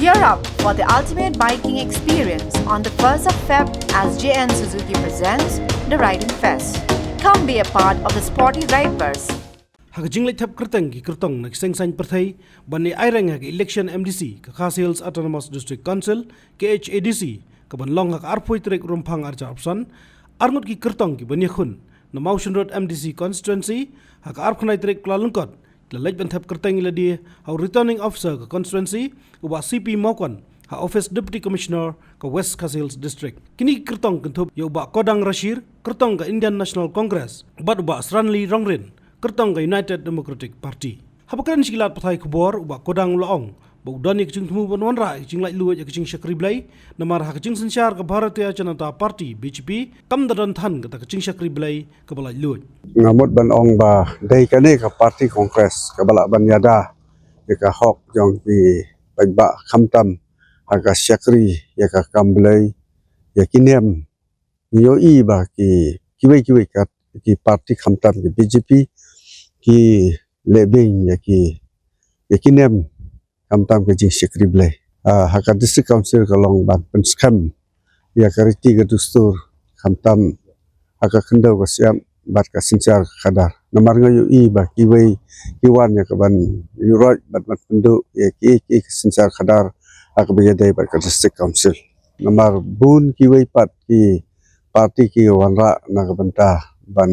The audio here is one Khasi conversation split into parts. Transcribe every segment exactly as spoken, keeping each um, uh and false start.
Gear up for the ultimate biking experience on the first of Feb as J N Suzuki presents the Riding Fest. Come be a part of the sporty rideverse. Ha ka jingleit thep kyrteng ki kyrtong na ki seng saiñ pyrthei ban ïa aireng ha ka election M D C ka Khasi Hills Autonomous District Council, K H A D C, ka ban long ha ka arphew tarik Rymphang arhajar arphew san, arngut ki kyrtong ki ban ïakhun na Mawshynrut M D C constituency. Ha ka arphew khyndai tarik Kyllalyngkot, la leit ban thep kyrteng ïa lade ha u Returning Officer ka constituency, u Bah C P Mawkon, ha office Deputy Commissioner ka West Khasi Hills District. Kine ki kyrtong kynthup ïa u Bah Kodang Rashir, kyrtong ka Indian National Congress, bad u Bah Sranli Rongrin, kyrtong ka United Democratic Party. Haba kren sha ki lad pathai khubor, u Bah Kodang u la ong ba u don ïa ka jingthmu ban wanrah ïa ka jinglaitluid ïa ka jingshakri Blei, namar ha ka jingsynshar ka Bharatiya Janata Party, B J P, kam da don than kata ka jingshakri Blei kaba laitluid. Nga mut ban ong ba dei kane ka party Congress kaba lah ban ïada ïa ka hok jong ki paidbah, khamtam ha ka shakri ïa ka kam Blei, ïa ki niam. Ngi ïohi ba ki, kiwei kiwei ka, ki party khamtam ki B J P ki leh beiñ ïa ki, ïa ki niam khamtam ka jingshakri Blei. Ah, ha ka District Council ka long ban pynskhem ïa ka riti ka dustur khamtam ha ka khyndew ka shyiap bad ka synshar ka khadar. Namar nga ïohi ba kiwei ki wan ïa ka ban ïuhroit bad ban pynduh ïa ki, ki, ki synshar khadar ha kaba ïadei bad ka District Council. Namar bun kiwei pat ki party ki wanrah na ka bynta ban,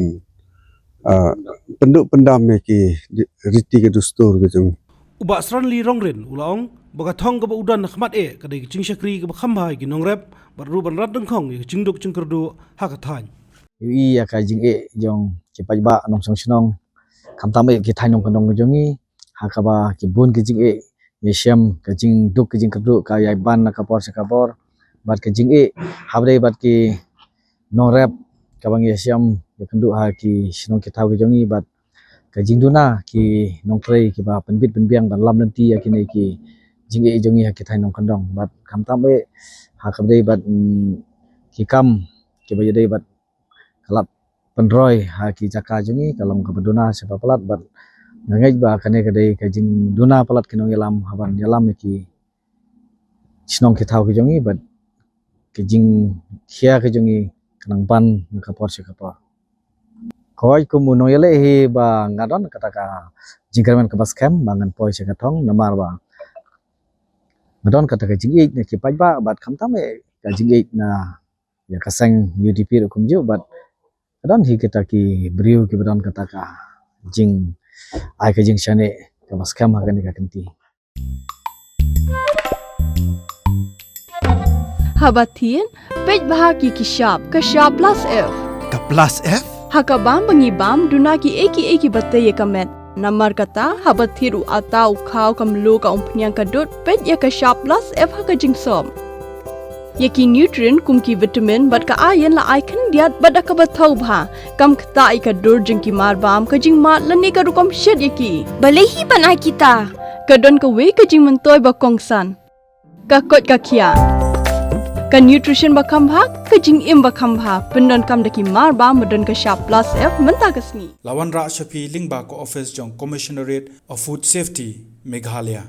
ah, pynduh pyndam ïa ki di-, riti ki dustur ki jong. U Bah Sranli Rongrin u la ong ba ka thong kaba u don ha khmat eh ka dei ka jingshakri kaba kham bha ïa ki nongrep, bad ruh ban rat dyngkhong ïa ka jingduk jingkyrduh ha ka thaiñ. Ïohi ïa ka jingeh jong ki paidbah nongshong shnong, khamtam eh ki thaiñ nongkyndong jong ngi, ha kaba ki bun ki jingeh ngi shem, ka jingduk ka jingkyrduh ka ïai ban na ka por sha ka por, bad ka jingeh haba dei bad ki nongrep kaba ngi shem ïakynduh ha ki shnong ki thaw ki jong ngi, bad ka jingduna ki nongtrei kiba pynbit pynbiang ban lam lynti ïa kine ki jingeh jong ngi ha ki thaiñ nongkyndong, bad khamtam eh ha kaba dei bad, mm, ki kam kiba ïadei bad ka lad pynroi ha ki jaka jong ngi ka long kaba duna sha ba palat, bad nga ngeit ba kane ka dei ka jingduna palat ki nongïalam ha ban ïalam ïa ki shnong ki thaw ki jong ngi, bad ka jingkhia ka jong ngi ka nang ban na ka por sha ka por. Kawei kum u nongïaleh hi ba nga don kata ka jingkyrmen kaba skhem ba ngan poi sha ka thong, namar ba nga don kata ka jingïeit na ki paidbah, bad khamtam eh ka jingïeit na ïa ka seng U D P ruh kumjuh, bad ka don hi kita ki briew kiba don kata ka jing, ai ka jingshaniah kaba skhem ha kane ka kynti. Haba thied, peit bha ki ki shap, ka shap plus F. Ka plus F? Ha ka bam ba ngi bam, duna ki ei ki ei kiba tei ïa ka met. Namar kata, haba thied u atta, u khaw, ka mluh, ka umphniang, ka dud, peit ïa ka shap plus F ha ka jingsop. Ïa ki nutrient kum ki vitamin bad ka iron la ai khyndiat bad da kaba thaw bha. Kam ktah ïa ka dur jong ki marbam, ka jingmad lane ka rukom shet ïa ki. Balei hi ban ai kita? Ka don kawei ka jingmyntoi ba kongsan. Ka koit ka khiah. Ka nutrition ba kham bha, ka jingim ba kham bha. Pyndonkam da ki marbam ba don ka shap plus F mynta ka sngi. La wanrah sha phi lyngba ka office jong Commissionerate of Food Safety, Meghalaya.